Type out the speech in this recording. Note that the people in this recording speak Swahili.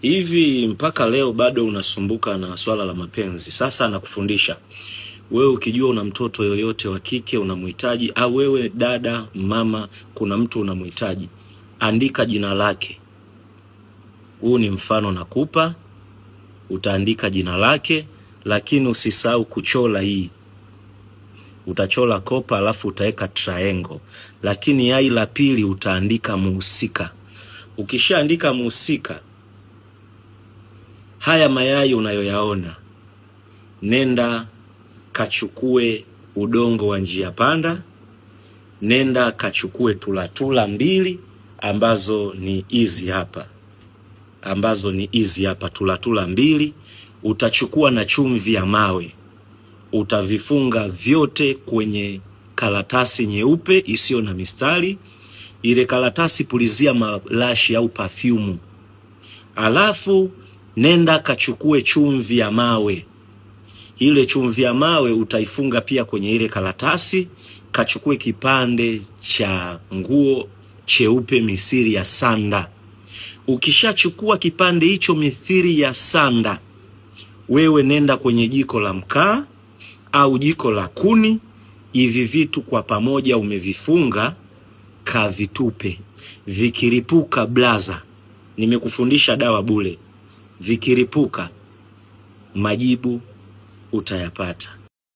Hivi mpaka leo bado unasumbuka na swala la mapenzi? Sasa nakufundisha wewe, ukijua una mtoto yoyote wa kike unamhitaji, au wewe dada, mama, kuna mtu unamhitaji, andika jina lake. Huu ni mfano nakupa, utaandika jina lake, lakini usisahau kuchola hii. Utachola kopa alafu utaweka triangle, lakini yai la pili utaandika muhusika. Ukishaandika muhusika, haya mayai unayoyaona, nenda kachukue udongo wa njia panda, nenda kachukue tulatula mbili ambazo ni hizi hapa, ambazo ni hizi hapa, tulatula mbili. Utachukua na chumvi ya mawe, utavifunga vyote kwenye karatasi nyeupe isiyo na mistari. Ile karatasi pulizia marashi au perfume, alafu nenda kachukue chumvi ya mawe. Ile chumvi ya mawe utaifunga pia kwenye ile karatasi. Kachukue kipande cha nguo cheupe mithili ya sanda. Ukishachukua kipande hicho mithili ya sanda, wewe nenda kwenye jiko la mkaa au jiko la kuni. Hivi vitu kwa pamoja umevifunga, kavitupe. Vikiripuka blaza, nimekufundisha dawa bure. Vikiripuka, majibu utayapata.